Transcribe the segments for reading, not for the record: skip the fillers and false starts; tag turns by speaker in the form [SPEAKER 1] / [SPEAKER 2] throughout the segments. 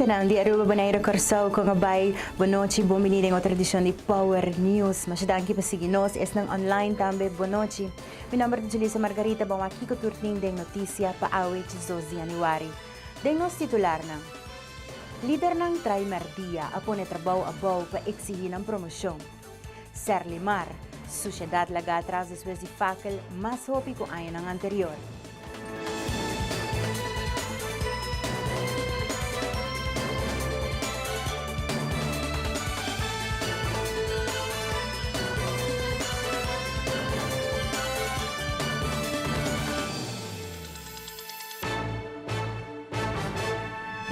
[SPEAKER 1] Oyentenan di Aruba, Bonaire, Kòrsou, kon a bai? Bon nochi, bon bini den otro edishon di Power News. Masha danki pa sigui nos, esnan online tambe, bon nochi. Mi nòmber ta Julissa Margarita, bon wak kiko tur tin den notisia pa awe 12 di yanüari. Den nos titularnan, Lidernan trai mèrdia a pone trabou abou pa eksihí nan promoshon. Serlimar, Sushedat lagá atras despues di fakel mas hopi ku añanan anterior.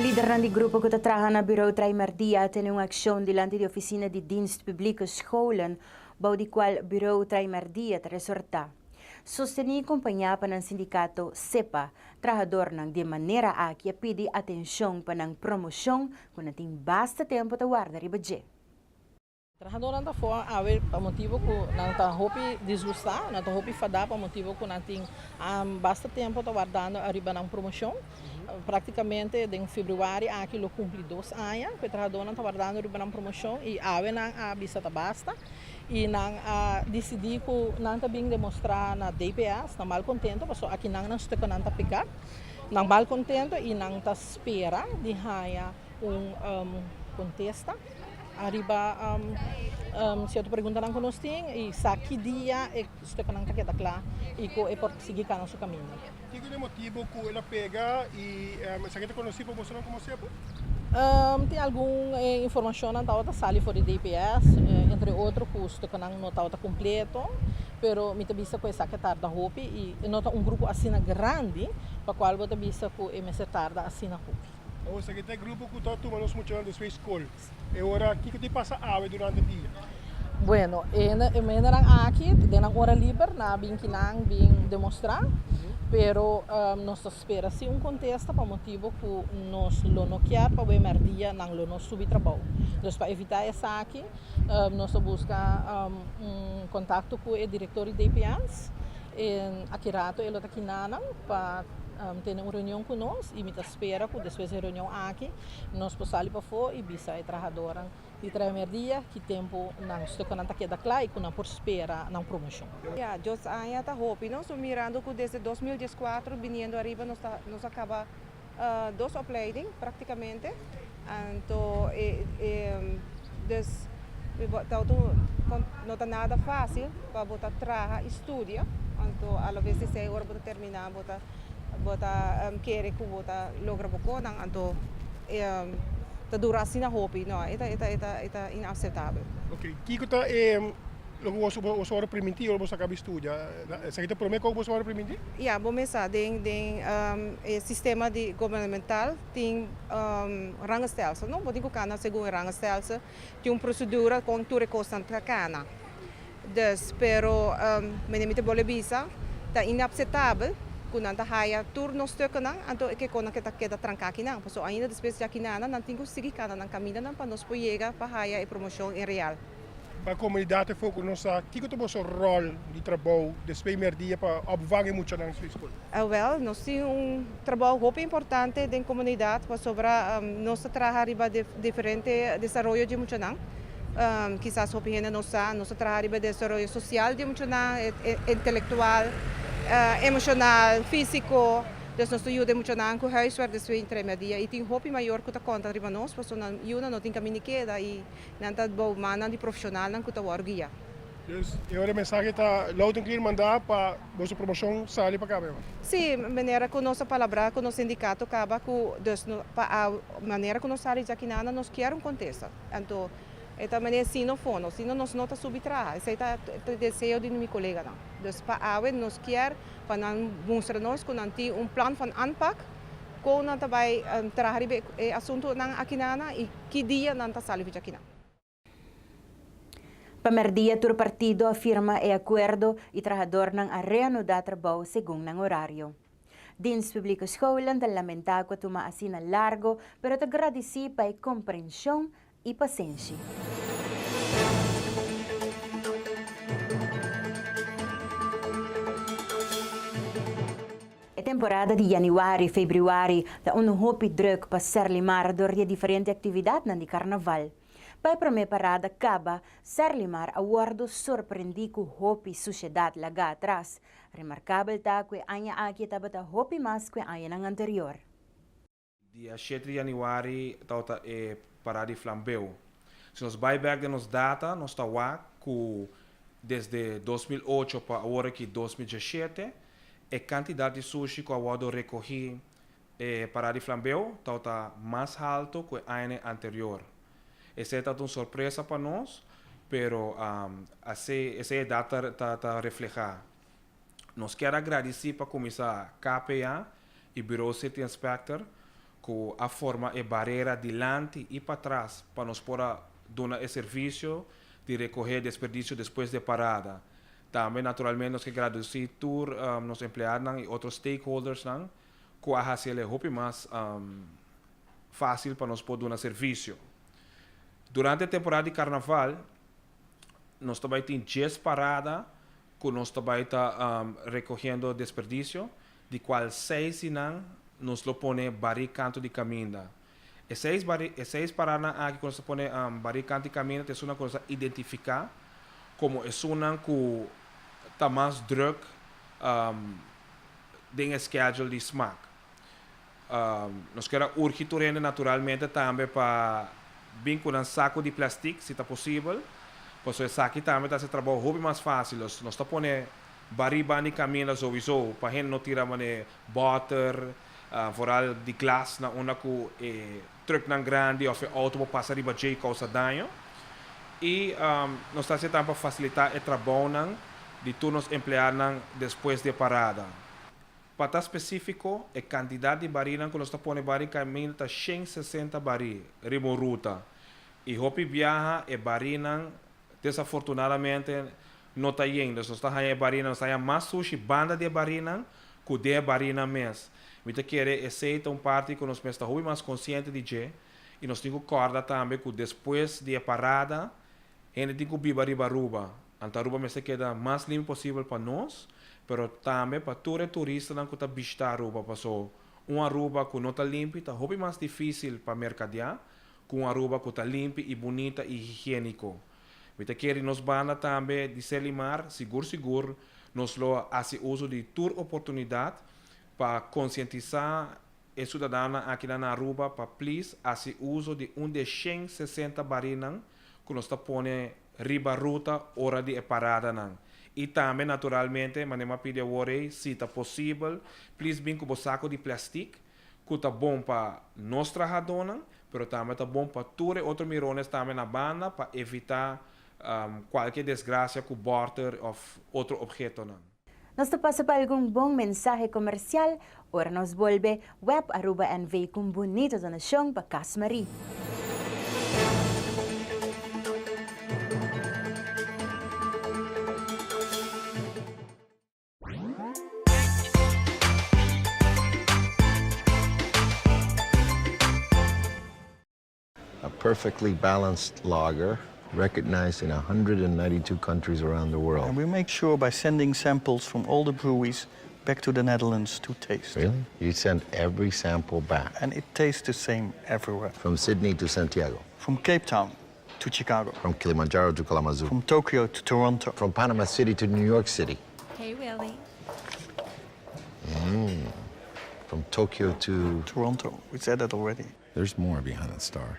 [SPEAKER 1] Lidernan di grupo ku ta traha na Bureau Traimerdia a tene un akshon dilanti di ofisina di Dienst Publieke Scholen, bou di kual Bureau Traimerdia ta resortá. Sostení i kompañá pa nan sindikato sepa, trahadornan di e manera aki a pidi atenshon pa nan promoshon ku nan tin basta tempu ta warda riba dje.
[SPEAKER 2] Trahadónan ta for awe pa motibu ku nan ta hopi disgustá, nan ta hopi fadá pa motibu ku nan tin basta tempu ta wardando ariba nan promoshon. Praktikamente den febrüari aki lo kumpli dos aña ku e trahadónan ta wardando riba nan promoshon i awe nan a bisa ta basta i nan a disidí ku nan ta bin demostrá na DPS nan malkontento pasobra aki nan nan stukkenan ta pegá, nan malkontento i nan ta spera di haña un kontesta. Ariba cierto preguntanan cu nos tin y sa ki dia e stuknan ta keda cla y cu e por sigui cana su caminda.
[SPEAKER 3] Kico ta e motibo cu el a pega y esaki ta conoci pa bosonan como sepo?
[SPEAKER 2] Tin algun informacionnan tabata sali for di DPS, entre otro cu stuknan no tabata completo, pero mi ta bisa cu esaki a tarda hopi y no ta un grupo asina grandi pa cual bo ta bisa cu e mester tarda asina hopi.
[SPEAKER 3] Awor esaki ta e grupo ku ta tuma nos muchanan despues skol. E ora kiko tin pasa awe durante dia?
[SPEAKER 2] Bueno, e mendenan aki den nan ora liber nan a bin kinan bin demostrá, pero nos ta spera si un kontesta pa motibu ku nos lo no kier pa wei mèrdia nan lo no subi trabou. Dus pa evitá esaki nos ta buska un kontakto ku e direktor di DPS. Aki rato e lo ta kinanan pa tene un reunion ku nos i mi ta spera ku despues di e reunion aki nos por sali pafó i bisa e trahadornan di traha merdia ki tempu nan stuknan ta keda kla i ku nan por spera nan promoshon.
[SPEAKER 4] Ya, dos aña ta hopi no, so mirando ku desde 2014 biniendo ariba nos ta nos a kaba dos opleiding praktikamente, anto e e dus ta no ta nada fásil pa bo ta traha i studia, anto alabes esei ora bo ta terminá bo ta bo ta kere ku bo ta logra bo konan anto ta dura asina hopi no e ta e ta e ta inaseptabel.
[SPEAKER 3] Oke, kiko ta e loke boso boso wòrdu primintí ora boso a kaba di studia? Esaki ta promé kos ku boso wòrdu primintí?
[SPEAKER 4] Ya, bo mes sa den den e sistema di gubernamental tin rangenstelsel no, bo tin ku kana segun e rangenstelsel, tin un prosedura kon tur e kosnan ta kana. Dus, pero mene mi ta bole bisa, ta inapsetabel ku nan ta haya tur nos stukkennan, anto e kekonan ke ta keda tranká akinan. Pasobra ainda despues di akinana nan tin ku sigui kana nan kamindanan pa nos por yega pa haya e promoshon en real.
[SPEAKER 3] Pa komunidat e foku nos sa kiko ta boso ròl di trabou despues merdia pa opvang e muchanan su skol.
[SPEAKER 4] Awèl, nos tin un trabou hopi importante den komunidat pasobra nos ta traha riba diferente desaroyo di muchanan. Kisas hopi hende no sa, nos ta traha riba desaroyo sosial di muchanan, intelektual, emoshonal, físiko. Dus nos ta yuda e muchanan ku huiswerk despues di tremia i tin hopi mayor ku ta konta riba nos pasobra nan yunan no tin kaminda keda i nan ta bou mannan di profeshonalnan ku ta wòrdu guiá.
[SPEAKER 3] Dus e ora e mensahe ta loud and clear mandá pa boso promoshon sali pa kaba ewa?
[SPEAKER 4] Sí, manera ku nos a palabrá ku nos sindikato kaba ku dus pa a manera ku nos sali djakinana nos kier un kontesta. Anto e ta manera sino fondo, sino nos no ta subi traha. Esei ta e deseo di mi koleganan. Dus pa awe nos kier pa nan mustra nos ku nan tin un plan van aanpak kon nan ta bai traha riba e asuntunan akinana i ki dia nan ta sali for djakinan.
[SPEAKER 1] Pa merdia tur partido a firma e akuerdo i trahadornan a reanudá trabou segun nan orario. Dienst Publieke Scholen ta lamentá ku a tuma asina largo, pero ta gradisí pa e komprenshon i pasenshi. E. temporada di yanüari, febrüari ta un hopi drùk pa Serlimar dor di e diferente aktividatnan di karnaval. Pa e promé parada kaba, Serlimar a wòrdu sorprendí ku hopi sushedat lagá atras. Remarkabel ta ku e aña aki e tabata hopi mas ku e añanan anterior.
[SPEAKER 5] Dia shete di yanüari tabata e parada di flambeu. Si nos bai bek den nos data nos ta wak ku desde 2008 pa awor aki 2017 e kantidat di sushi ku a wòrdu rekohí e parada di flambeu tabata mas haltu ku e añanan anterior. Esei tabata un sorpresa pa nos, pero asei esei e data ta reflehá. Nos kier a gradisí pa kuminsá KPA i Bureau City Inspector ku a forma e barera dilanti i patras pa nos por a duna e servisio di rekohé desperdisio despues di e parada. Tambe naturalmente nos ke gradusí tur nos empleadonan i otro stakeholdersnan ku a hasi el e hopi mas fásil pa nos por duna servisio. Durante e temporada di karnaval nos ta bai tin djes parada ku nos ta bai ta rekohiendo desperdisio, di kual seis di nan nos lo pone barí kantu di kaminda. E seis barí, e seis paranan aki ku nos ta pone barí kantu di kaminda ta esunnan ku nos a identifiká komo esunnan ku ta mas drùk den e schedule di smak. Nos kier a urgi tur hende naturalmente tambe pa bin ku nan saku di plastik si ta posibel, pasobra esaki tambe ta hasi e trabou hopi mas fásil. Nos ta pone barí banda di kaminda souiso pa hende no tira manera bòter, vooral di glas na unda ku e trùknan grandi òf e outo por pasa riba dje i kousa daño. I nos ta hasi tambe pa fasilitá e trabounan di tur nos empleadonan despues di e parada. Pa ta spesífiko, e kantidat di barínan ku nos ta pone bari kaminda ta 160 barí riba un ruta. I hopi biaha e barínan desafortunadamente no ta yen. Dus nos ta haña e barínan, nos ta haña mas sushi banda di e barínan ku den e barínan mes. Mi ta kere esei ta un parti ku nos mes ta hopi mas konsiente di dje i nos tin ku kòrda tambe ku despues di e parada Hende tin ku biba riba Aruba. Anto Aruba mester keda mas limpi posibel pa nos, pero tambe pa tur e turistanan ku ta bishita Aruba, paso un Aruba ku no ta limpi ta hopi mas difisil pa merkadiá ku un Aruba ku ta limpi i bunita i higiéniko. Mi ta kere di nos banda tambe di Selimar sigur sigur nos lo hasi uso di tur oportunidat pa konsientisá e sudadanonan akinan na Aruba pa plis hasi uso di un di e 160 barinan ku nos ta pone riba ruta ora di e paradanan. I tambe naturalmente, manera mi a pidi awor ei, si ta posibel, plis bin ku bo sako di plastik, ku ta bon pa nos trahadónan, pero tambe ta bon pa tur e otro mirones tambe na banda pa evitá kualke desgrasia ku bòrter òf otro ophetonan.
[SPEAKER 1] Nos ta pasa pa algun bon mensahe komersial ora nos bolbe Web Aruba NV ku un bunito donashon pa Cas Marie.
[SPEAKER 6] A perfectly balanced lager recognized in 192 countries around the world.
[SPEAKER 7] And we make sure by sending samples from all the breweries back to the Netherlands to taste.
[SPEAKER 6] Really? You send every sample back?
[SPEAKER 7] And it tastes the same everywhere.
[SPEAKER 6] From Sydney to Santiago?
[SPEAKER 7] From Cape Town to Chicago.
[SPEAKER 6] From Kilimanjaro to Kalamazoo.
[SPEAKER 7] From Tokyo to Toronto.
[SPEAKER 6] From Panama City to New York City.
[SPEAKER 8] Hey, Willie.
[SPEAKER 6] From Tokyo to...
[SPEAKER 7] Toronto. We said that already.
[SPEAKER 6] There's more behind that star.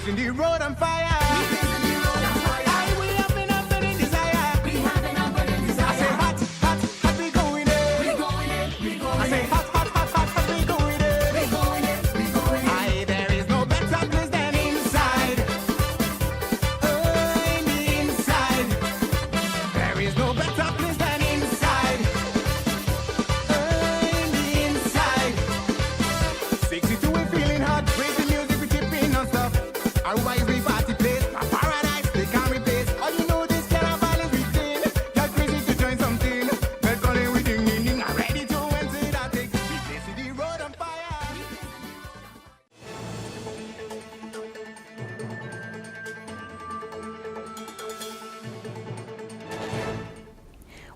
[SPEAKER 8] blazing the road on fire. We blazing the road on fire. Aye, we having a burning desire. We having a burning desire. I say hot, hot, hot, we going in. We going in, we going I say hot, hot, hot, hot, hot, we going in. We going in, we going in. Aye, there is no better place than inside. Oh, in the inside. There is no better place than inside. Oh, in the inside. 62, we feeling hot. Crazy music, we tipping non-stop. Aruba is the party place. A paradise, they can't replace. All you know, this carnival is within. Get crazy to join something. Bell calling, we ding, ding, ding. I'm ready to enter that thing. We blazing the road on fire.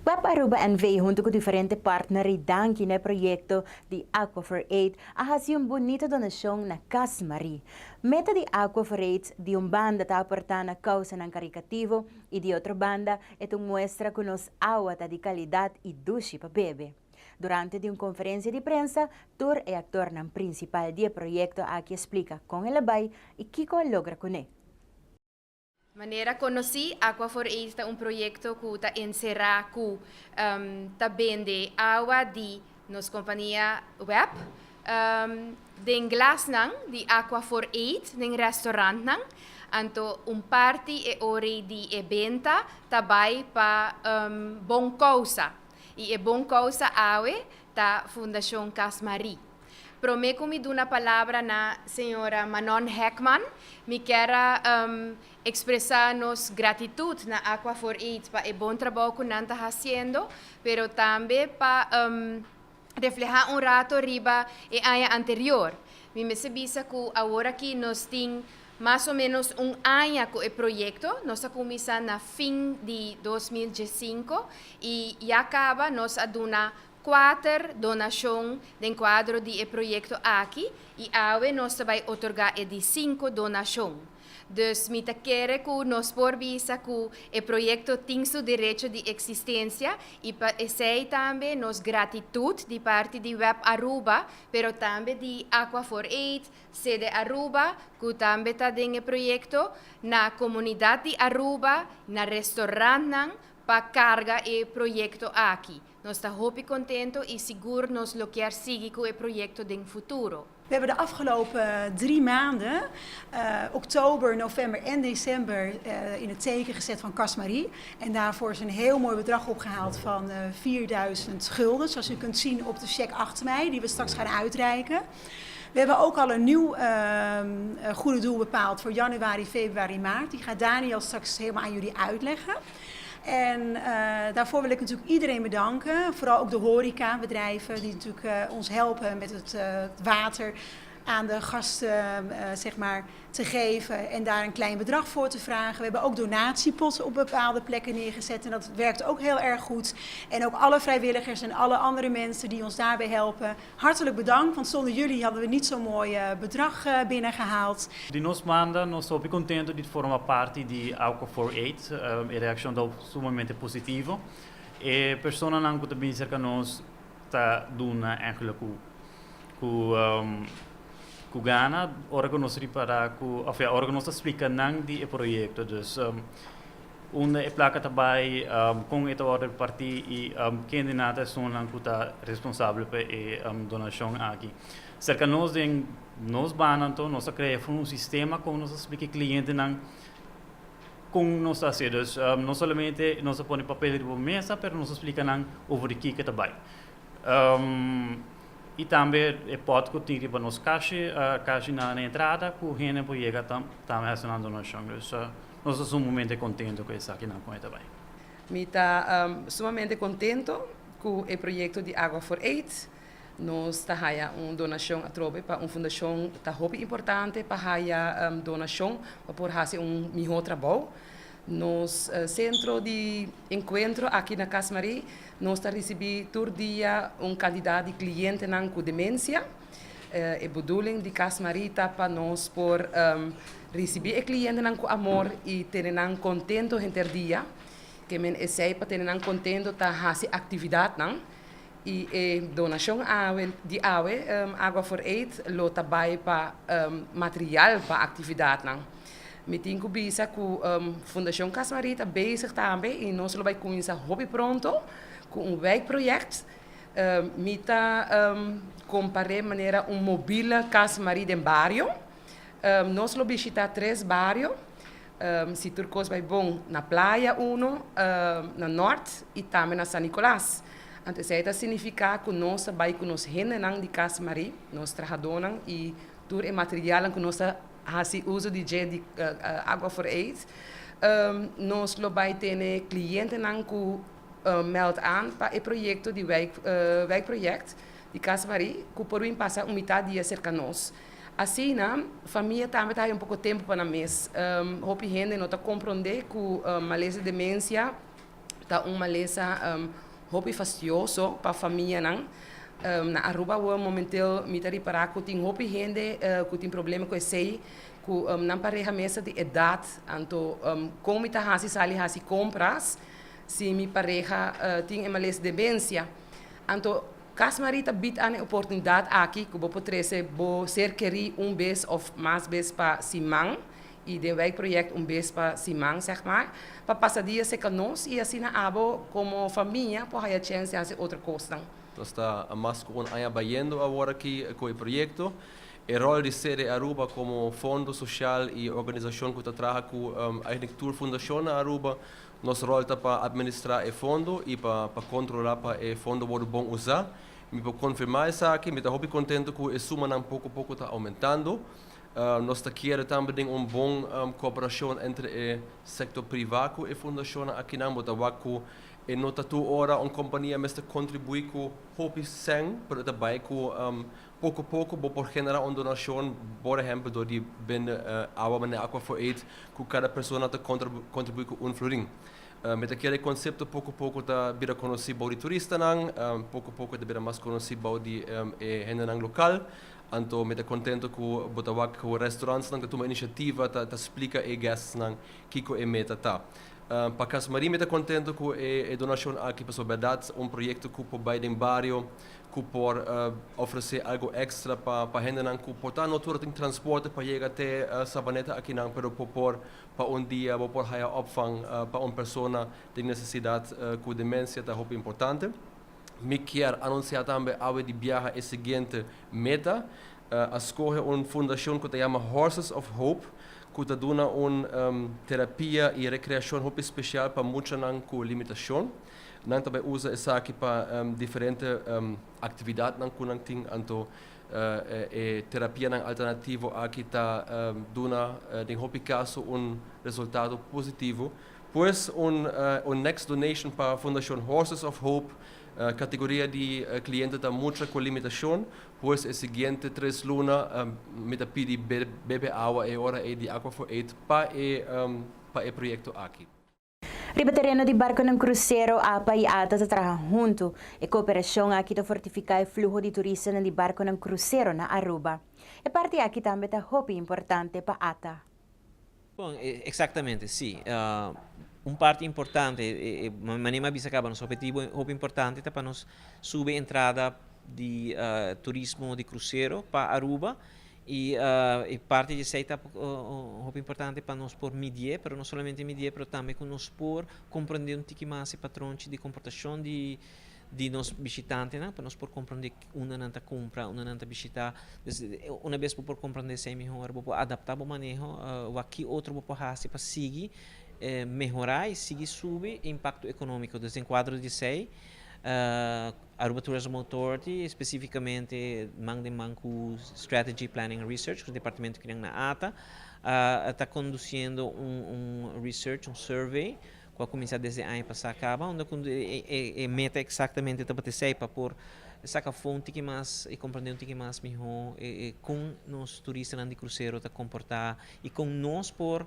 [SPEAKER 1] WEB Aruba NV hunto cu diferente partner y danki na e proyecto di Aqua for Aid a haci un bunita donacion na Cas Marie. Meta di Aqua for Aid di un banda ta aporta na causanan caricativo y di otro banda e ta un muestra cu nos awa ta di calidad y dushi pa bebe. Durante di un conferencia di prensa, tur e actornan principal di e proyecto aki a splica con el a bay y kico a logra cune.
[SPEAKER 9] Manera conoci, Aqua for Aid ta un proyecto cu ta encera cu ta bende awa di nos compania web den glasnan di Aqua for Aid den restaurantnan. Anto un parti e ori di e benta ta bay pa bon causa. Y e bon causa awe ta Fundacion Cas Marie. Prome cu mi duna palabra na señora Manon Hekman, mi kier a expresa nos gratitud na Aqua for Aid pa e bon trabou cu nan ta haciendo, pero tambe pa refleha un rato riba e aña anterior. Mi mester bisa cu awor aki nos tin mas o menos un aña cu e proyecto. Nos a cuminsa na fin di 2015 y ya caba nos a duna cuater donacion den cuadro di e proyecto aki y awe nos ta bay otorga e di cinco donacion. Dus mi ta kere cu nos por bisa cu e proyecto tin su derecho di existencia y pa esey tambe nos gratitud di parti di web Aruba, pero tambe di Aqua for Aid, Sede Aruba, cu tambe ta den e proyecto, na comunidad di Aruba, na restaurantnan pa carga e proyecto aki. Nos ta hopi contento y sigur nos lo kier sigui cu e proyecto den futuro.
[SPEAKER 10] We hebben de afgelopen 3 maanden, oktober, november en december, in het teken gezet van Cas Marie. En daarvoor is een heel mooi bedrag opgehaald van 4000 gulden. Zoals u kunt zien op de cheque achter mij, die we straks gaan uitreiken. We hebben ook al een nieuw goede doel bepaald voor januari, februari, maart. Die gaat Daniel straks helemaal aan jullie uitleggen. En daarvoor wil ik natuurlijk iedereen bedanken. Vooral ook de horecabedrijven die natuurlijk ons helpen met het water aan de gasten zeg maar, te geven en daar een klein bedrag voor te vragen. We hebben ook donatiepotten op bepaalde plekken neergezet en dat werkt ook heel erg goed. En ook alle vrijwilligers en alle andere mensen die ons daarbij helpen, hartelijk bedankt, want zonder jullie hadden we niet zo'n mooi bedrag binnengehaald.
[SPEAKER 11] Di nos banda, nos ta contento di forma parti di Aqua 48, e reaccion ta sumamente positivo. E personanan cu tambe cerca nos ta duna eigenlijk cu gana, ora cu nos ripara cu, of ja, ora cu nos splica nan di e proyecto. Dus unda e placa ta bay, con e ta wordo parti y ken ta esunnan cu ta responsabel pa e donacion aki. Cerca nos den nos banda, anto, nos a crea un sistema con nos splica clientenan con nos ta haci. Dus no solamente nos ta pone papel riba mesa, pero nos ta splica nan over kico ta bay. Y tambe e pot cu tin riba nos cashi na entrada, cu hende por yega tambe haci un donacion. Dus nos ta sumamente contento cu esaki nan con tambe.
[SPEAKER 4] Mi ta sumamente contento cu e proyecto di Aqua for Aid. Nos ta haya un donacion atrobe pa un fundacion ta hopi importante pa haya donacion pa por haci un miho trabou. Nos centro di encuentro aki na Cas Marie, nos ta ricibi tur dia un cantidad di clientenan cu demencia. E bedoeling di Cas Marie ta pa nos por ricibi e clientenan cu amor y tene nan contento henter dia. Kemen esey pa tene nan contento ta haci actividadnan. Y e donacion awe, di awe, Aqua for Aid, lo ta bay pa material pa actividadnan.
[SPEAKER 12] Mi tin ku bisa ku Fundashon Cas Marie ta bezig tambe i nos lo bai kuminsá hopi pronto ku un wijkproject. Mi ta kompar'é manera un mobile Cas Marie den bario. Nos lo bishitá tres bario, si tur kos bai bon, na Playa uno, na Nort i tambe na San Nicolas. Anto esei ta signifiká ku nos ta bai ku nos hendenan di Cas Marie, nos trahadónan i tur e materialnan ku nos ta hasi uso di dje di Agua for Aids. Nos lo bai tene klientenan ku meld aan pa e proyekto di wijk wijkproject di Cas Marie ku por bin pasa un mitad dia serka nos. Asina famia tambe ta haya un poko tempu pa nan mes. Hopi hende no ta komprondé ku malesa di demensia ta un malesa hopi fastioso pa famianan. Na Aruba awor momentel mi ta ripará ku tin hopi hende ku tin problema ku esei, ku nan pareha mes ta di edat. Anto kon mi ta hasi sali hasi kompras si mi pareha tin e malesa demensia? Anto Cas Marie ta bid an e oportunidat aki ku bo por trese bo ser kerí un bes òf mas bes pa siman i den wijkproject un bes pa siman zeg maar, pa pasa dia serka nos i asina abo komo famia por haya chèns di hasi otro kosnan.
[SPEAKER 13] Nos ta mas ku un aña bayendo awor aki ku e proyekto. E ròl di Sede Aruba komo fondo sosial i organisashon ku ta traha ku eigenlijk tur fundashon na Aruba, nos ròl ta pa administrá e fondo i pa pa kontrolá pa e fondo wòrdu bon usá. Mi por konfirmá esaki, mi ta hopi kontentu ku e sumanan poko poko ta oumentando. Nos ta kere tambe den un bon kooperashon entre e sektor privá ku e fundashonnan akinan. Bo ta wak ku e no ta tur ora un kompania mester kontribuí ku hopi sèn, pero e ta bai ku poko poko bo por generá un donashon, por ehèmpel dor di bende awa manera Aqua for Aid ku kada persona ta kontribuí ku un florin. Mi ta kere e konsepto poko poko ta bira konosí bou di turistanan, poko poko ta bira mas konosí bou di e hendenan lokal. Anto mi ta contento cu bo ta wak cu restaurantsnan ta tuma iniciativa ta ta splica e guestsnan kico e meta ta. Pa Cas Marie mi ta contento cu e e donacion aki pasobra berdad un proyecto cu por bay den bario cu por ofrece algo extra pa pa hendenan cu por ta no tur tin transporte pa yega te Savaneta akinan pero por por pa un dia bo por haya opvang pa un persona den necesidad cu demencia ta hopi importante. Mi kier anunsiá tambe awe di biaha e siguiente meta, A skohe un fundashon ku ta yama Horses of Hope ku ta duna un terapia i rekreashon hopi spesial pa muchanan ku limitashon. Nan ta bai usa esaki pa diferente aktividatnan ku nan tin. Anto e terapianan alternativo aki ta duna den hopi kaso un resultado positivo. Pues un un next donation pa Fundashon Horses of Hope, kategoria di kliente ta mucha ku limitashon, pues e siguiente tres luna mi ta pidi bebe awa e ora ei di Aqua for Aid pa e pa e proyekto aki.
[SPEAKER 1] Riba tereno di barkonan krusero, apa i ata ta traha huntu. E kooperashon aki ta fortifiká e fluho di turistanan di barkonan krusero na Aruba. E parti aki tambe ta hopi importante pa ata.
[SPEAKER 14] Bon, exactamente, si. Un parti importante, manera mi a bisa caba, nos objetivo hopi importante ta pa nos subi entrada di turismo di crucero pa Aruba y e parti di esey ta hopi importante pa nos por midié, pero no solamente midié, pero tambe cu nos por comprende un tiki mas e patronchi di comportacion di di nos bishitantenan pa nos por comprende unda nan ta cumpra, unda nan ta bishita. Dus una bes bo por comprende esey mihor bo por adapta bo maneho wak ki otro bo por haci pa sigui mehora y sigui subi e impacto economico. Dus den cuadro di esey Aruba Tourism Authority specificamente man den man cu Strategy Planning and Research cu departamento kinan na ata ta conduciendo un research, un survey ku a kuminsá desde aña pasá kaba, unda ku e meta eksaktamente tabata esei pa por saka afó un tiki mas i komprendé un tiki mas mihó kon nos turistanan di krusero ta komportá i kon nos por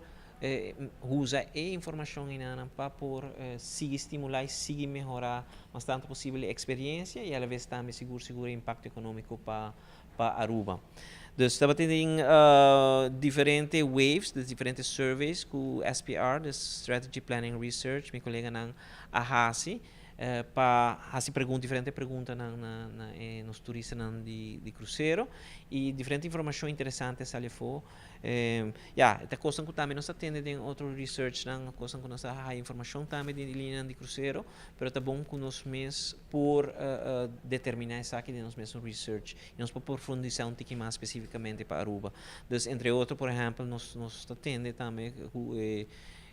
[SPEAKER 14] usa e informashon einanan pa por sigui stimulá i sigui mehorá mas tantu posibel e eksperiensia i alaves tambe sigur sigur e impakto ekonómiko pa pa Aruba. Dus tabatin tin diferente waves, dus diferente surveys ku SPR, dus Strategy Planning Research, mi koleganan a hasi. pa hasi pregunta diferente preguntanan na na e nos turistanan di di krusero i diferente informashon interesante a sali afó. Ya, e ta kosnan ku tambe nos ta tende den otro researchnan, kosnan ku nos ta haya informashon tambe den di liñanan di krusero, pero ta bon ku nos mes por determiná esaki den nos mesun research i nos por profundisá un tiki mas spesífikamente pa Aruba. Dus entre otro, por ehèmpel, nos nos ta tende tambe ku e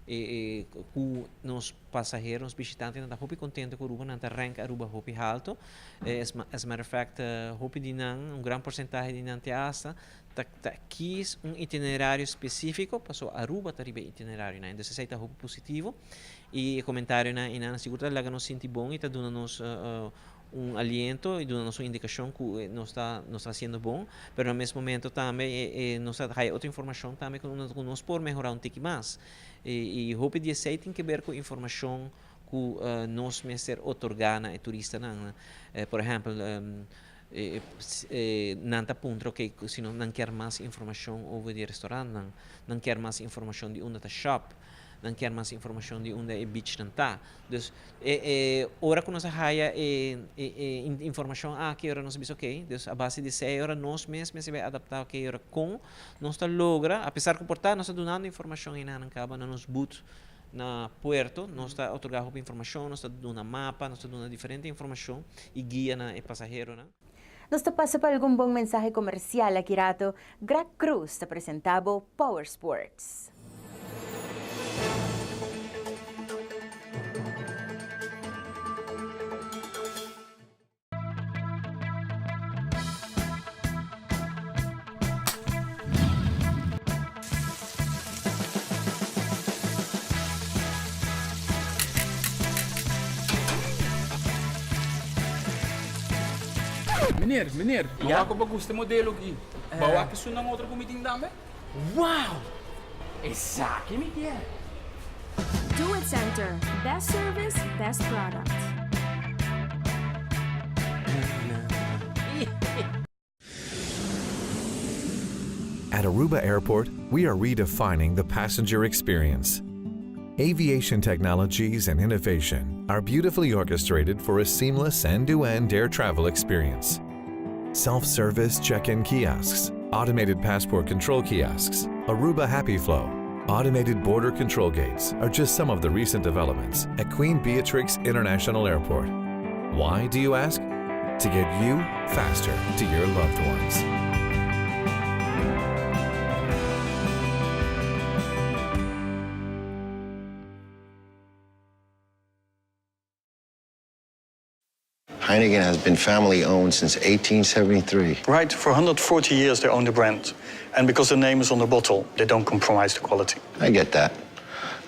[SPEAKER 14] e ku nos pasahero, nos bishitantenan ta hopi kontento ku Aruba, nan ta rank Aruba hopi halto. As a matter of fact, hopi di nan, un gran porsentahe di nan te asta ta ta kies un itinerario spesífiko pasobra Aruba ta riba e itinerarionan. Entonces esei ta hopi positivo i e komentarionan einan sigur ta laga nos sinti bon i ta duna nos un aliento i duna nos un indikashon ku nos ta nos ta hasiendo bon, pero na mes momento tambe nos ta haya otro informashon tambe ku nos por mehorá un tiki mas. I hopi di esei tin keber ku informashon ku nos mester otorgá na e turistanan. Por ehèmpel, nan ta puntra oke si nan kier mas informashon over di e restorantnan, nan kier mas informashon di unda ta shòp, nan kier mas informashon di unda e beachnan ta. Dus e e ora ku nos a haya e e e informashon aki ora nos a bisa oke, dus a base di esei ora nos mes mester bai adaptá oke ora kon nos ta logra apesar ku por ta nos ta dunando informashon einan kaba na nos booth na puerto nos ta otorgá hopi informashon, nos ta duna mapa, nos ta duna diferente informashon i guia na e pasaheronan.
[SPEAKER 1] Nos ta pasa pa algun bon mensahe komersial aki rato, Greg Cruz ta presentá bo Power Sports.
[SPEAKER 15] Meneer, meneer, ja? Wak bo gusta e modelo aki. Bo wak esunnan otro ku mi tin tambe? Wow! Esaki mi kier!
[SPEAKER 16] Do It Center, best service, best product.
[SPEAKER 17] At Aruba Airport, we are redefining the passenger experience. Aviation technologies and innovation are beautifully orchestrated for a seamless end-to-end air travel experience. Self-service check-in kiosks, automated passport control kiosks, Aruba Happy Flow, automated border control gates are just some of the recent developments at Queen Beatrix International Airport. Why, do you ask? To get you faster to your loved ones.
[SPEAKER 6] Heineken has been family owned since 1873.
[SPEAKER 7] Right, for 140 years they own the brand. And because the name is on the bottle, they don't compromise the quality.
[SPEAKER 6] I get that.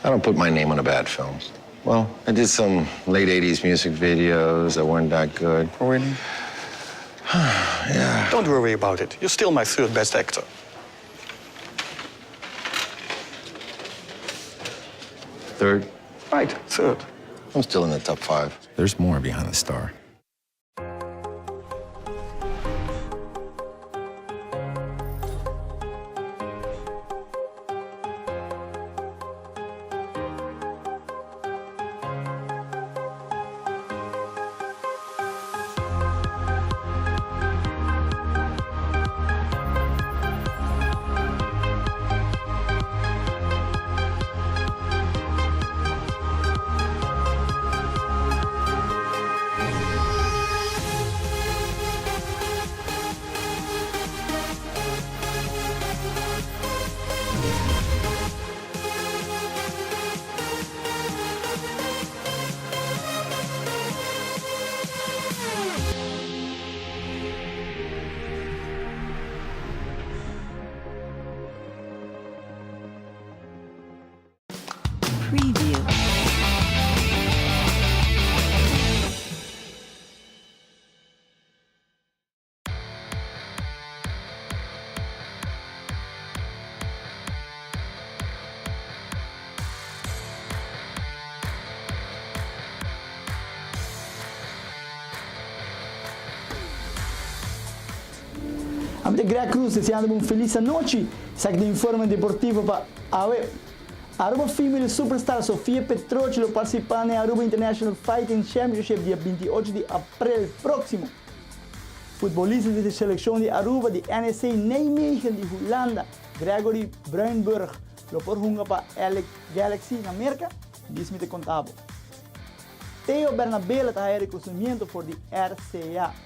[SPEAKER 6] I don't put my name on a bad film. Well, I did some late 80s music videos that weren't that good.
[SPEAKER 7] Oh, really?
[SPEAKER 6] yeah.
[SPEAKER 7] Don't worry about it. You're still my third best actor.
[SPEAKER 6] Third?
[SPEAKER 7] Right, third.
[SPEAKER 6] I'm still in the top five. There's more behind the star.
[SPEAKER 18] Preview.
[SPEAKER 19] Ami ta Greg Cruz deseando bo un felis anochi. Esaki ta informe deportivo pa awe. Aruba Female Superstar Sofia Petrochi lo participa na e Aruba International Fighting Championship dia 28 di april proximo. Futbolista di seleccion di Aruba di NEC Nijmegen di Hulanda, Gregory Bruinburg, lo por hunga pa LA Galaxy na Merca, dis mi ta conta bo. Theo Bernabela ta haya reconocimiento for di RCA.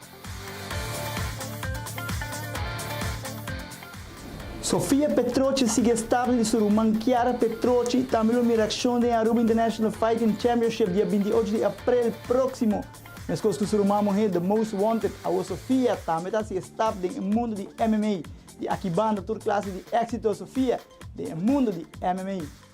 [SPEAKER 19] Sofia Petrochi sigui e stapnan di su ruman Chiara Petrochi, tambe lo mira accion den Aruba International Fighting Championship dia 28 di april proximo. Meskos ku su ruman muhé The Most Wanted, awor Sofia tambe ta hasi e stap den e mundu di MMA. Di aki banda tur klase di éksito Sofia den e mundu di MMA.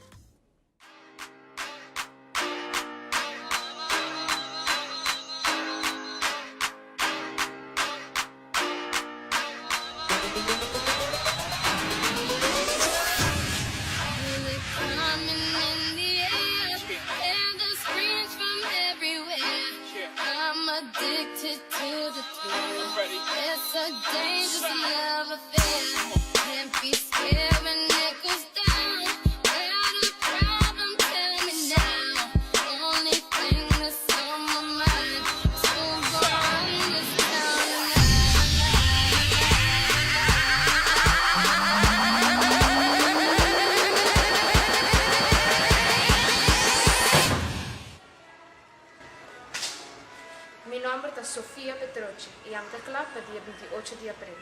[SPEAKER 9] Mi nomber ta Sofia Petrochi y ami ta cla pa dia 28 di april.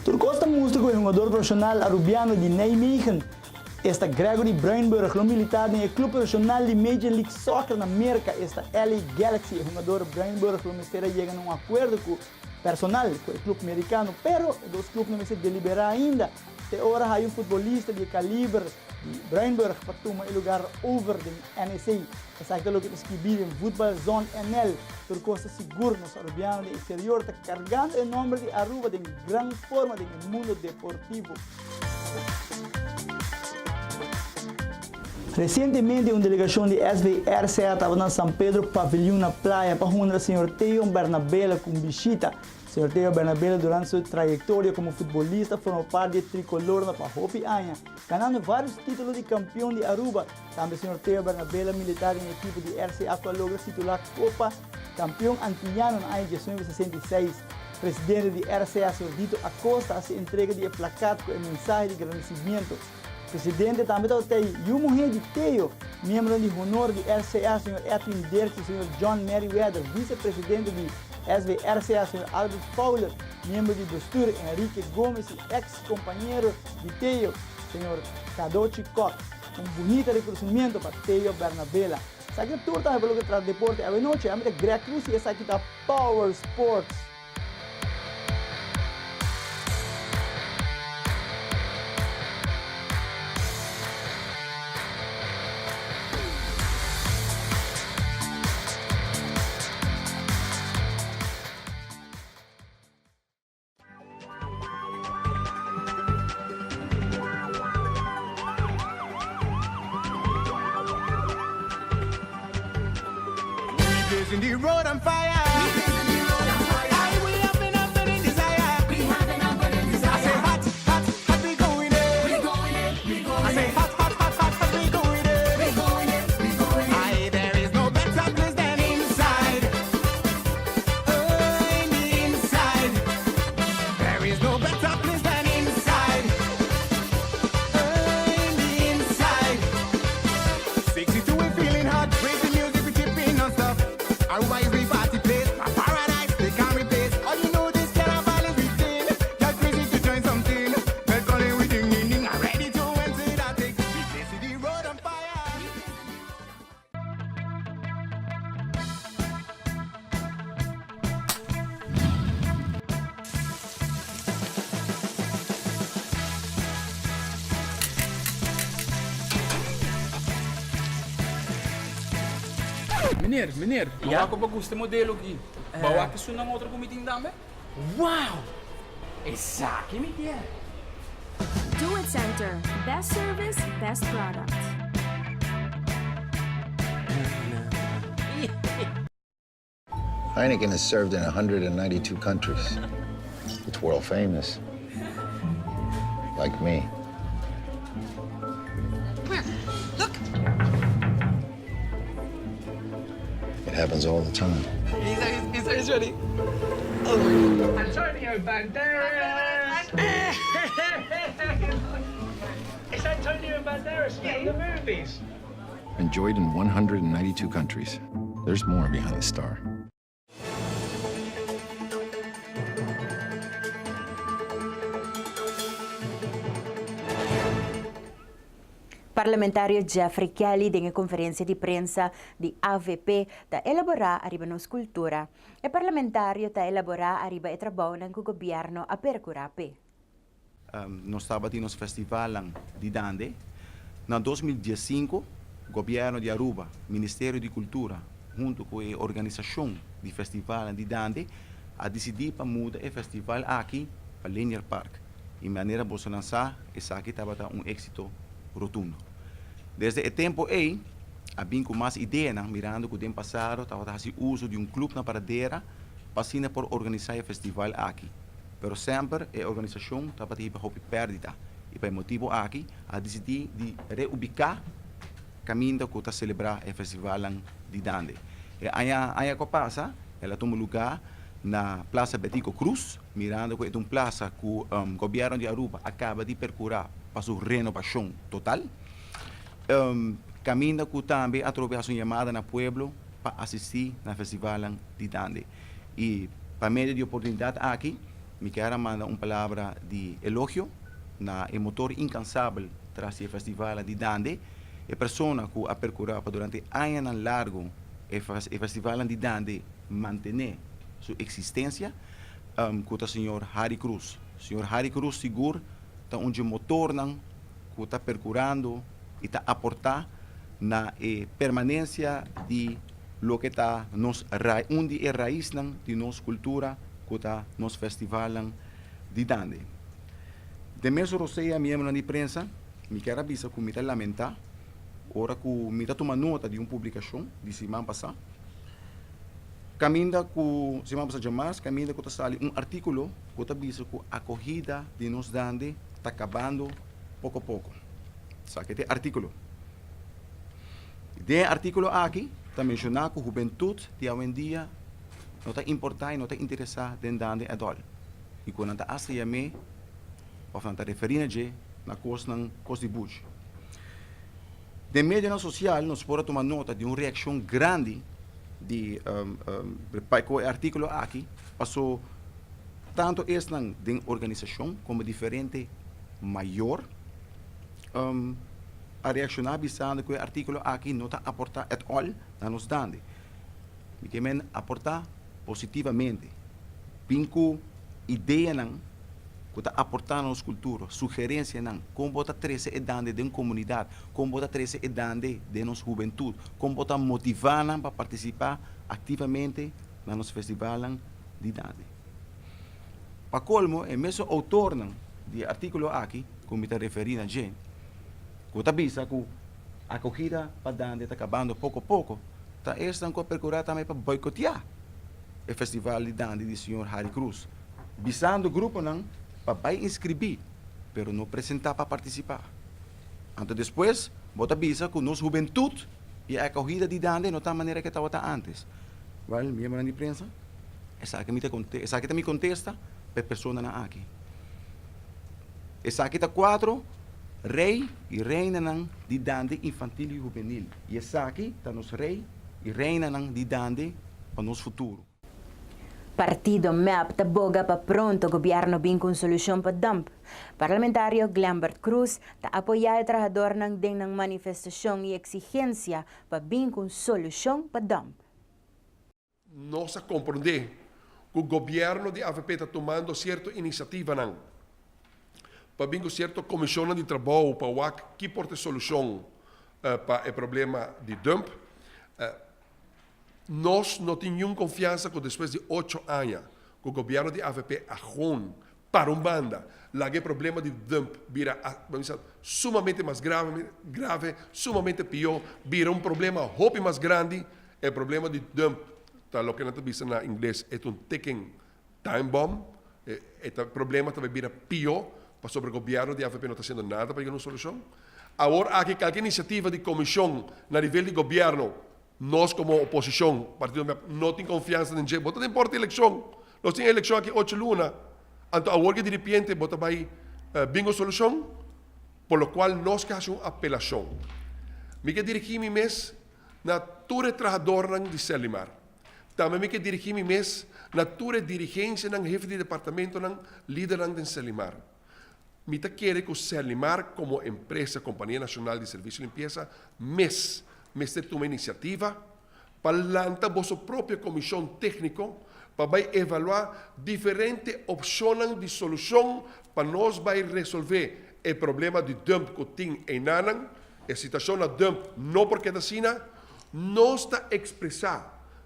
[SPEAKER 19] Tur kos ta mustra ku e hungador profeshonal arubiano di Nijmegen, esta Gregory Bruinburg, lo militá den e klup profeshonal di Major League Soccer na Merka, esta LA Galaxy. E hungador Bruinburg lo mester a yega na un akuerdo ku personal ku e klup merikano, pero e dos klupnan mester deliberá ainda te ora haya un futbolista di e kaliber di Bruinburg pa tuma e lugar over den NEC. Esaki ta loke ta skibí den Voetbalzone NL. Tur kos ta sigur, nos Arubiano den eksterior ta kargando e nomber di Aruba den gran forma den e mundo deportivo. Resientemente un delegashon di SVRCA tabata na San Pedro Paviljoen na Playa pa honra señor Theo Bernabela ku un bishita. Señor Theo Bernabela durante su trayektoria komo futbolista forma parti di e trikolornan pa hopi aña, ganando varios titulo di kampion di Aruba. Tambe señor Theo Bernabela militar den e ekipo di RCA ku a logra titulá Kopa Kampion Antiyano na aña 1966. Presidente di RCA señor Dito Acosta hasi entrega di e plakat ku e mensahe di gradisimiento. Presidente tambe tabata ei yu muhé di Theo, miembronan di honor di RCA señor Edwin Dirks i señor John Merryweather, vicepresidente di SVRCA señor Albert Fowler, miembro di bestuur Enrique Gomez i ex kompañero di Theo, señor Cadochi Kock. Un bunita reconocimiento pa Theo Bernabela. Esaki ta tur tambe pa loke trata deporte awenochi. Ami ta Greg Cruz y esaki ta Power Sports.
[SPEAKER 15] Meneer, meneer, mi wak ku bo gusta e modelo aki. Bo a wak esunnan otro ku mi tin tambe? Wow! Esaki mi kier!
[SPEAKER 16] Do It Center, best service, best product.
[SPEAKER 6] Heineken is served in 192 countries. It's world famous. Like me.
[SPEAKER 18] Where? Look.
[SPEAKER 6] It happens all the time.
[SPEAKER 18] He's, he's, he's ready. Oh
[SPEAKER 20] Antonio Banderas! It's Antonio Banderas from the movies.
[SPEAKER 6] Enjoyed in 192 countries. There's more behind the star.
[SPEAKER 1] Parlamentario Jeffrey Kelly den e conferencia di prensa di avp ta elabora ariba nos cultura. E parlamentario ta elabora ariba e trabounan cu gobierno a percura p'e.
[SPEAKER 21] Nos tabatin nos festivalnan di Dande. Na 2015, Gobierno di Aruba, Ministerio di Cultura hunto cu e organisacion di festivalnan di Dande a dicidi pa muda e festival aki pa Linear Park. Y manera bosonan sa, esaki tabata un exito rotundo. Desde e tempo ey, a bin cu mas ideanan mirando cu den pasado tabata haci uso di un club na Paradera pa asina por organisa e festival aki. Pero semper e organisashon tabata hiba hopi pèrdida i pa e motibu aki a disidí di reubiká kaminda ku ta selebrá e festivalnan di Dande. E aña aña ku a pasa el a tuma lugá na Plaza Betico Cruz, mirando ku e ta un plasa ku gobièrnu di Aruba a kaba di perkurá pa su renobashon total. Kaminda ku tambe atrobe hasi un yamada na pueblo pa asistí na festivalnan di Dande. I pa medio di oportunidat aki mi kier a manda un palabra di elogio na e motor inkansabel tras di e festival di Dande, e persona ku a perkurá pa durante añanan largu e festivalnan di Dande mantené su eksistensia, ku ta señor Harry Cruz. Señor Harry Cruz sigur ta un dje motornan ku ta perkurando i ta aportá na e permanensia di Loke ta nos un di e raisnan di nos kultura ku ta nos festivalnan di Dande. Den mesun rosea miembronan di prensa, mi kier a bisa ku mi ta lamentá ora ku mi ta tuma nota di un publikashon di siman pasá kaminda ku siman pasá djamars kaminda ku ta sali un artíkulo ku ta bisa ku akohida di nos Dande ta kabando poko poko. Esaki ta e artíkulo. Den e artíkulo aki ta menshoná ku hubentut di awendia no ta importá i no ta interesá den dande adòl i ku nan ta asta yam'é òf nan ta referí na dje na kosnan kos di buchi. Den medionan sosial nos por a tuma nota di un reakshon grandi di pa ku e artíkulo aki pasó tantu esnan den organisashon komo diferente mayor a reakshoná bisando ku e artíkulo aki no ta aportá at all na nos dande. Mi ke men aportá positivamente. Bin ku ideanan ku ta aportá na nos kultura, sugerensianan kon bo ta trese e dande den komunidat, kon bo ta trese e dande den nos hubentut, kon bo ta motivá nan pa partisipá aktivamente na nos festivalnan di dande. Pa kolmo e mesun outornan di e artíkulo aki ku mi ta referí na dje, ku ta bisa ku akogida pa Dande ta kabando poko poko, ta esnan ku a perkurá tambe pa boikoteá e festival di Dande di señor Harry Cruz, bisando gruponan pa bai inskribí pero no presentá pa partisipá. Anto despues bo ta bisa ku nos hubentut i e akogida di Dande no ta manera ke tabata ántes. Wèl, miembronan di prensa, esaki mi ta esaki ta mi kontesta pa e personanan aki. Esaki ta kuatro rei i reinanan di dande infantil i hubenil, i esaki ta nos rei i reinanan di dande pa nos futuro.
[SPEAKER 1] Partido mep ta boga pa pronto gobierno bin cu un solucion pa dump. Parlamentario Glenbert Croes ta apoya e trahadornan den nan manifestacion y exigencia pa bin cu un solucion pa dump.
[SPEAKER 22] Nos a comprende cu gobierno di avp ta tumando cierto iniciativanan pa bin cu cierto comisionnan di trabou pa wak ki por ta e solucion pa e problema di dump. Nos no tin niun confiansa cu despues di ocho aña cu gobierno di avp a gewoon para un banda laga e problema di dump bira sumamente mas grave, sumamente pio, bira un problema hopi mas grandi. E problema di dump. ta loke nan ta bisa na ingles e ta un ticking time bomb, e ta problema ta bai bira pio pasobra gobierno di avp no ta haciendo nada pa yega na un solucion. Awor aki kalke iniciativa di comision na nivel di gobierno nos como oposicion, partido mep, no tin confiansa den dje. Bo ta den porta eleccion, nos tin eleccion aki ocho luna, anto awor ki diripiente bo ta bai bin un solucion? Por lo cual nos ke haci un apelacion. Mi ke dirigi mi mes na tur e trahadornan di Serlimar. Tambe mi ke dirigi mi mes na tur e dirigencianan, hefe di departamentonan, lidernan den Serlimar. Mi ta kere ku Serlimar komo empresa, Kompania Nashonal di Servisio Limpiesa, mes mester tuma inisiativa pa lanta boso propio komishon tékniko pa bai evaluá diferente opshonnan di solushon pa nos bai resolvé e problema di dump ku tin einanan. E situashon na dump no por keda asina. Nos ta ekspresá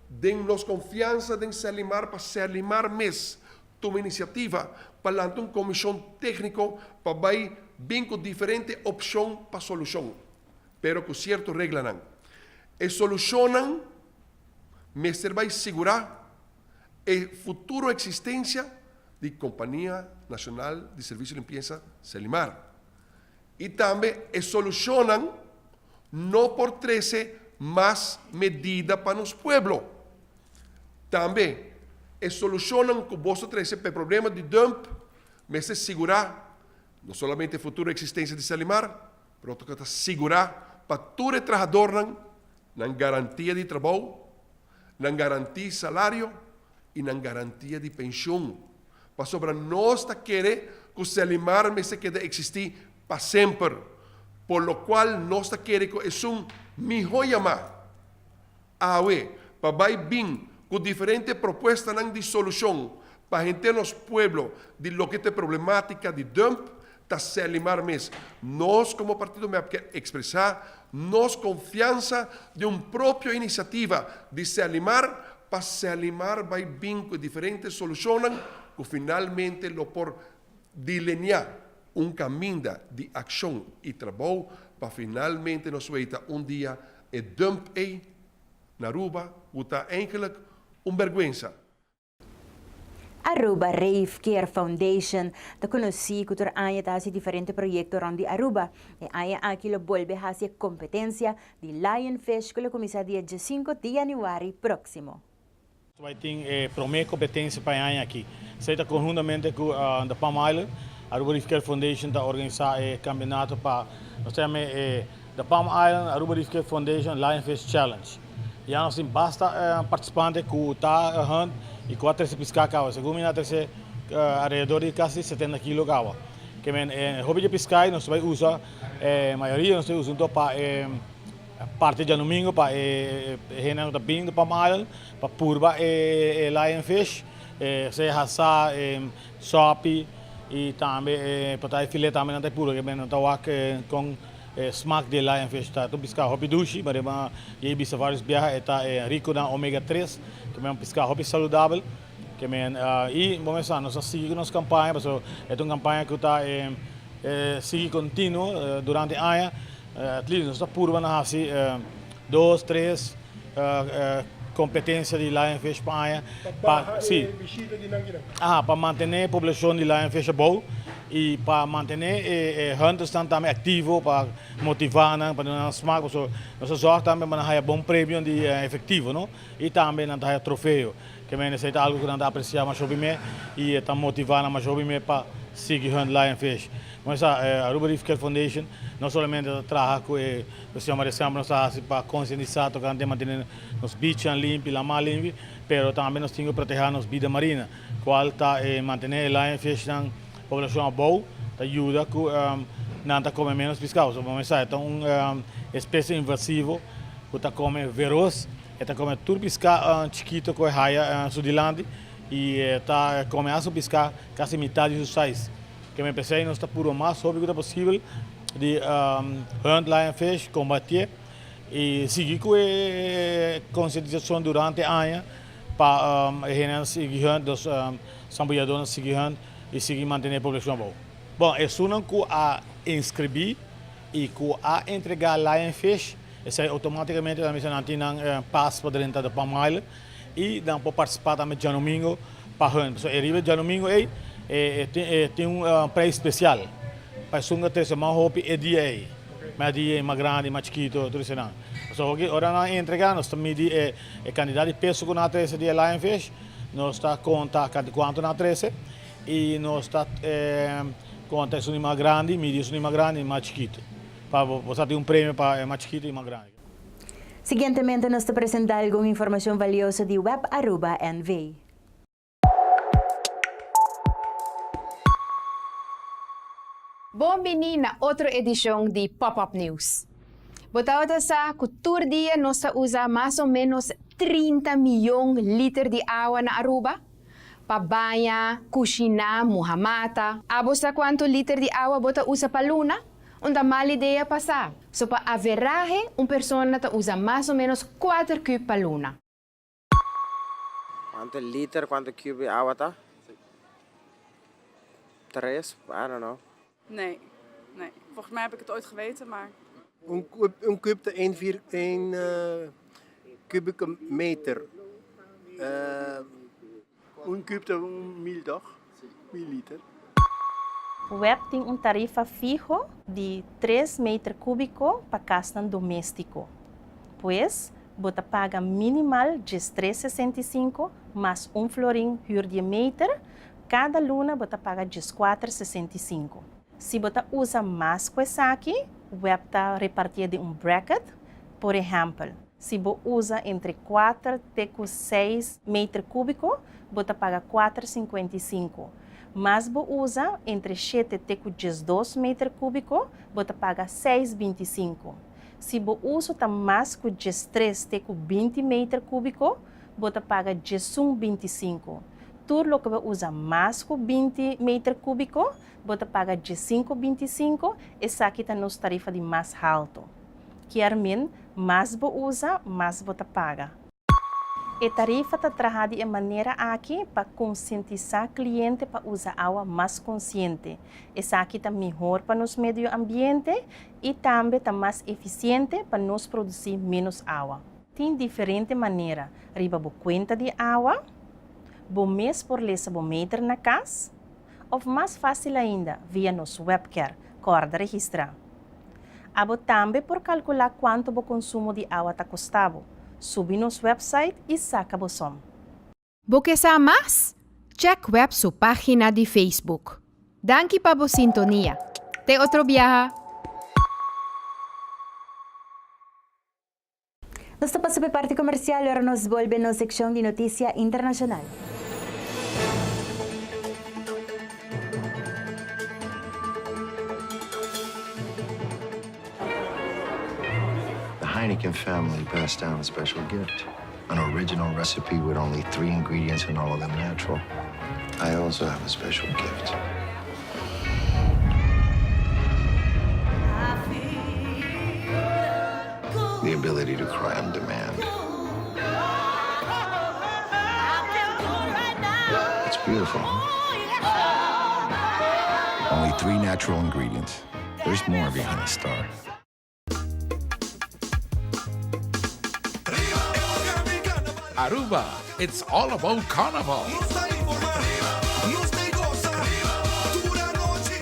[SPEAKER 22] den nos konfiansa den Serlimar pa Serlimar mes Tuma inisiativa pa lanta un komishon tékniko pa bai bin ku diferente opshon pa solushon, pero ku sierto reglanan. E solushonnan mester bai sigurá e futuro eksistensia di Kompania Nashonal di Servisio Limpiesa, Selimar. I tambe e solushonnan no por trese mas medida pa nos pueblo. Tambe, e solushonnan ku boso trese pa e problema di dump mester sigurá no solamente e futuro eksistensia di Salimar, pero otro ta sigurá pa tur e trahadornan nan garantia di trabou, nan garanti salario i nan garantia di penshun. Pasobra nos ta kere ku Salimar mester keda eksistí pa semper, por lokual nos ta kere ku esun mihó yamá. Awe, pa bai bin ku diferente propuestanan di solushon pa henter nos pueblo di loke ta e problematika di dump, ta Serlimar mes. Nos komo partido mep ke ekspresá nos konfiansa di un propio inisiativa di Serlimar pa Serlimar bai bin ku e diferente solushonnan ku finalmente lo por dileniá un kaminda di akshon i trabou pa finalmente nos weita un dia E dump ei na Aruba ku ta eigenlijk un bergwensa.
[SPEAKER 1] Aruba Reef Care Foundation ta konosí ku tur aña ta hasi diferente proyekto rònt di Aruba. E aña aki lo bolbe hasi e kompetensia di Lionfish ku lo kuminsá dia diesinko di yanüari próksimo.
[SPEAKER 2] Bai tin e promé kompetensia pa e aña aki. Esei ta konhuntamente ku The Palm Island. Aruba Reef Care Foundation ta organisá e kampionato pa nos ta yama e The Palm Island Aruba Reef Care Foundation Lionfish Challenge. Ya nos tin basta partisipante ku ta hunt i ku a trese piská kaba. Segun mi nan a trese alrededor di kasi setenta kilo kaba. Ke men e hopi di e piská ei nos ta bai usa, e mayoria nos ta bai usa hunto pa e Parti djadumingu pa e hendenan ku ta bini di Palm Island pa purba e lionfish, sea hasá, sòpi i tambe e por ta e filet tambe nan ta purba ke nan ta wak kon e smak di e lionfish ta. Ta un piská hopi dushi, ma riba yei bisa vários biaha e ta riku na omega tres, ke men un piská hopi saludabel. Ke men i bo mester sa nos a sigui ku nos kampaña pasobra e ta un kampaña ku ta sigui kontinuo durante aña. At least nos ta purba na hasi dos, tres competencia di lionfish pa aña.
[SPEAKER 3] Pa baha e bishita di nan kinan.
[SPEAKER 2] Aha, pa mantene e poblacion di lionfish abou y pa mantene e huntersnan tambe activo, pa motiva nan, pa duna nan smaak, pasobra nos ta zorg tambe pa nan haya bon premio di efectivo, no? Y tambe nan ta haya trofeo. Ke men esei ta algu ku nan ta apresiá masha hopi me i e ta motivá nan masha hopi me pa sigui hunt lionfish. Como e sa, Aruba Reef Care Foundation no solamente ta traha ku e cuestion ma semper nos ta hasi pa konsientisá tokante mantené nos beachnan limpi, lamá limpi, pero tambe nos tin ku protehá nos bida marina, kual ta e mantené e lionfishnan poblashon abou ta yuda ku nan ta kome ménos piská. Pasobra como e sa e ta un espesie invasivo ku ta kome veros. E ta kome tur piská chikito ku e haya su dilanti i e ta kome hasta un piská kasi mitad di su size. Keme p'esei nos ta purba mas hopi ku ta posibel di hunt lionfish, kombatié i sigui ku e konsientisashon durante aña pa e hendenan sigui hunt, nos sambuyadónan sigui hunt i sigui mantené e poblashon abou. Bon, esunnan ku a inskribí i ku a entregá lionfish, Esei automaticamente ta mester nan tin nan pas pa drenta de Palm Island. i nan por partisipá tambe djanumingo pa hun. Pasobra e riba djanumingo ei e tin un preis spesial pa esun ku trese mas hopi e dia ei. Mas dia mas grandi, mas chikito, tur eseinan. Pasobra hopi ora nan entrega nos ta midi e kantidat di peso ku nan a trese di e lionfish, nos ta konta kuantu nan a trese i nos ta konta esun di mas grandi, midi esun di mas grandi i mas chikito. Pa bo sa tin un premio pa e mas chikito i mas grandi.
[SPEAKER 1] Siguientemente nos ta presenta algun informacion valioso di Web Aruba NV.
[SPEAKER 9] Bon bini na otro edicion di Pop Up News. Bo tabata sa cu tur dia nos ta usa mas o menos 30 miyon liter di awa na Aruba? Pa baña, cushina, muha mata. Abo sa cuanto liter di awa bo ta usa pa luna? Un ta mal idea pa sa. So pa averahe un persona ta usa mas o menos kuater kub pa luna.
[SPEAKER 5] Cuanto liter, cuanto cube awa ta? Tres, I don't know.
[SPEAKER 8] Nee, nee. Volgens mij heb ik het ooit geweten, maar...
[SPEAKER 3] Un kub, un kub ta een vier, een kubieke meter. Un kub ta un mil toch? Mil liter.
[SPEAKER 23] Web tin un tarifa fiho di tres meter kúbiko pa kasnan doméstiko. Pues, bo ta paga minimal djestres 65 mas un florin hür di e meter, kada luna bo ta paga djeskuater 65. Si bo ta usa mas ku esaki, web ta repartié den un bracket, por ehèmpel, Si bo usa entre kuater te ku seis meter kúbiko, bo ta paga kuater 55. Mas bo usa entre shete te ku 12 meter kúbiko, bo ta paga seis 25. Si bo uso ta mas ku 13 te ku 20 meter kúbiko, bo ta paga 11 25. Tur loke bo usa mas ku 20 meter kúbiko, bo ta paga 15 25, esaki ta nos tarifa di mas haltu. Kier men, mas bo usa, mas bo ta paga. E tarifa ta traha di e manera aki pa konsientisá kliente pa usa awa mas konsiente. Esaki ta mihor pa nos medio ambiente i tambe ta mas efisiente pa nos produsí ménos awa. Tin diferente manera riba bo kuenta di awa, bo mes por lesa bo meter na kas, òf mas fásil ainda via nos webcare, kòrda registrá. Abo tambe por kalkulá kuantu bo konsumo di awa ta kosta bo. Subi nos wèpsait i saka bo som.
[SPEAKER 9] Bo ke sa mas? Check web su página di Facebook. Danki pa bo sintonia. Te otro biaha!
[SPEAKER 1] Nos ta pasa pa e parti komersial ora nos bolbe nos sekshon di notisia internashonal.
[SPEAKER 6] The Heineken family passed down a special gift. An original recipe with only three ingredients and all of them natural. I also have a special gift. The ability to cry on demand. It's beautiful, huh? Only three natural ingredients. There's more behind the star.
[SPEAKER 24] Aruba, it's all about carnival.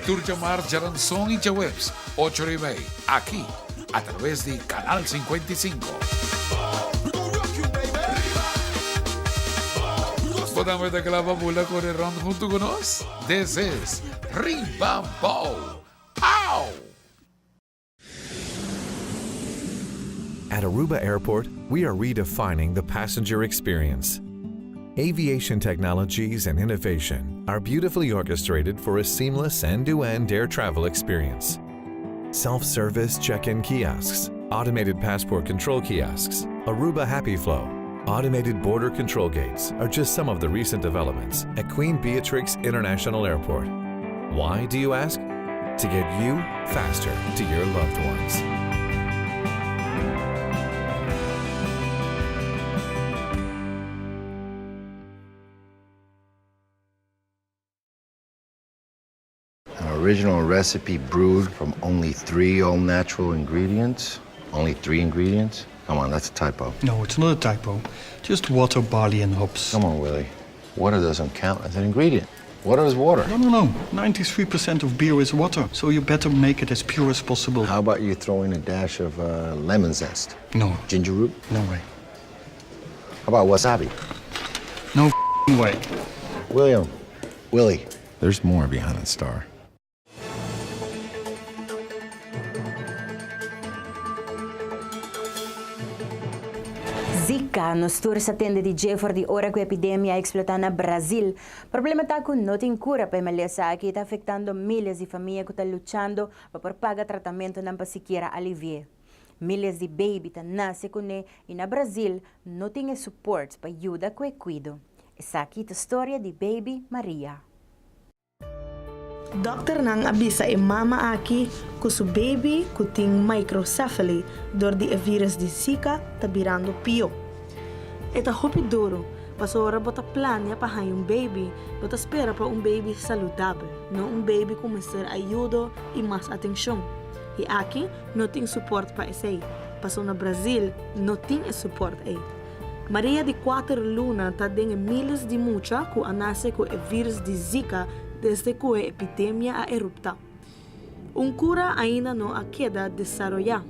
[SPEAKER 24] Tur djamar djaranson y djaweps, ocho ora y mei, aki, a traves di Canal 55. Bo tambe ta kla pa bula kore rond hunto ku nos? This is Riba Bou! Pow!
[SPEAKER 17] At Aruba Airport, we are redefining the passenger experience. Aviation technologies and innovation are beautifully orchestrated for a seamless end-to-end air travel experience. Self-service check-in kiosks, automated passport control kiosks, Aruba Happy Flow, automated border control gates are just some of the recent developments at Queen Beatrix International Airport. Why, do you ask? To get you faster to your loved ones.
[SPEAKER 6] An original recipe brewed from only three all natural ingredients. Only three ingredients. Come on, that's a typo.
[SPEAKER 7] No, it's not a typo. Just water, barley, and hops.
[SPEAKER 6] Come on, Willie. Water doesn't count as an ingredient. Water is water.
[SPEAKER 7] No, no, no. 93% of beer is water, so you better make it as pure as possible.
[SPEAKER 6] How about you throw in a dash of uh, lemon zest?
[SPEAKER 7] No.
[SPEAKER 6] Ginger root?
[SPEAKER 7] No way.
[SPEAKER 6] How about wasabi?
[SPEAKER 7] No way.
[SPEAKER 6] William, Willie, there's more behind that star.
[SPEAKER 1] Zika, nos tur sa tende di dje for di ora ku epidemia a eksplotá na Brazil. Problema ta ku no tin kura pa e malesa aki i ta afektando miles di famia ku ta luchando pa por paga tratamentonan pa sikiera alivi'é. Miles di baby ta nase kuné i na Brazil no tin e support pa yuda ku e kuido. Esaki ta storia di baby Maria.
[SPEAKER 4] Dòkternan a bisa e mama aki ku su baby ku tin microcephaly dor di e virus di Zika ta birando pió. E ta hopi duru, pasobra bo ta plania pa haña un baby, bo ta spera pa un baby saludabel, no un baby ku mester ayudo i mas atenshon. I aki no tin suport pa esei, pasobra na Brazil no tin e suport ei. Maria di kuater luna ta den e miles di mucha ku a nase ku e virus di Zika desde ku e epidemia a eruptá. Un kura ainda no a keda desaroyá.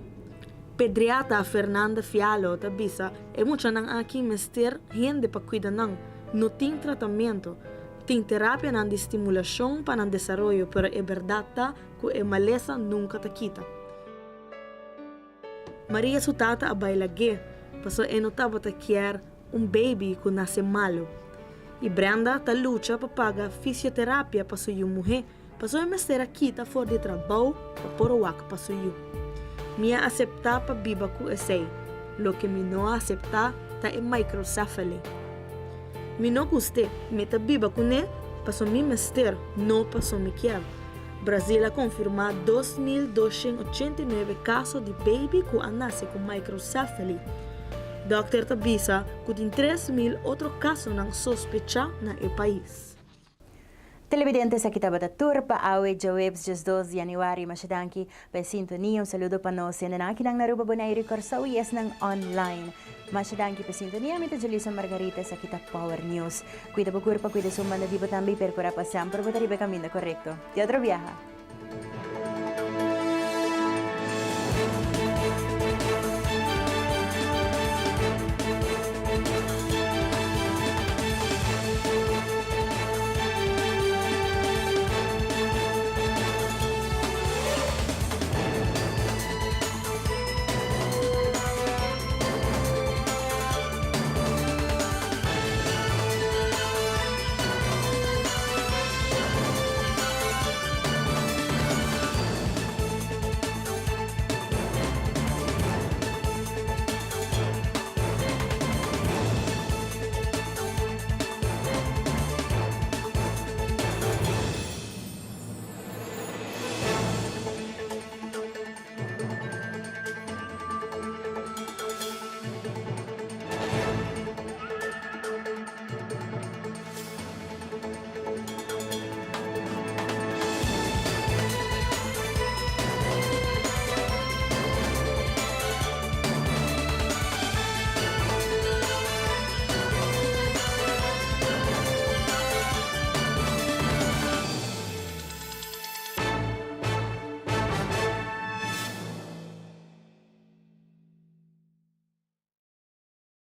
[SPEAKER 4] Pedriata Fernanda Fialo ta bisa e muchanan aki mester hende pa kuida nan. No tin tratamentu. Tin terapianan di stimulashon pa nan desaroyo pero e bèrdat ta ku e malesa nunka ta kita. Maria su tata a bai lag'é pasobra e no tabata kier un baby ku nase malu. I Brenda ta lucha pa paga fisioterapia pa su yu muhé pasobra e mester a kita for di trabou pa por wak pa su yu. Mi a aseptá pa biba ku esei, loke mi no a aseptá ta e microcephaly. Mi no gust'é, mi ta biba kuné pasobra mi mester, no pasobra mi kier. Brazil a konfirmá 2289 kaso di baby ku a nase ku microcephaly. Dòkter ta bisa ku tin 3000 otro kasonan sospechá na e pais.
[SPEAKER 1] Televidente esaki tabata tur pa awe djaweps 12 di januari. Masha danki pa e sintonia. Un saludo pa nos hendenan akinan na Aruba, Boneiru y Kòrsou y esnan online. Masha danki pa e sintonia. Mi ta Julissa Margarita. Esaki ta Power News. Cuida bo curpa, cuida esun banda di bo tambe y percura pa semper bo ta riba e caminda corecto. Te otro biaha!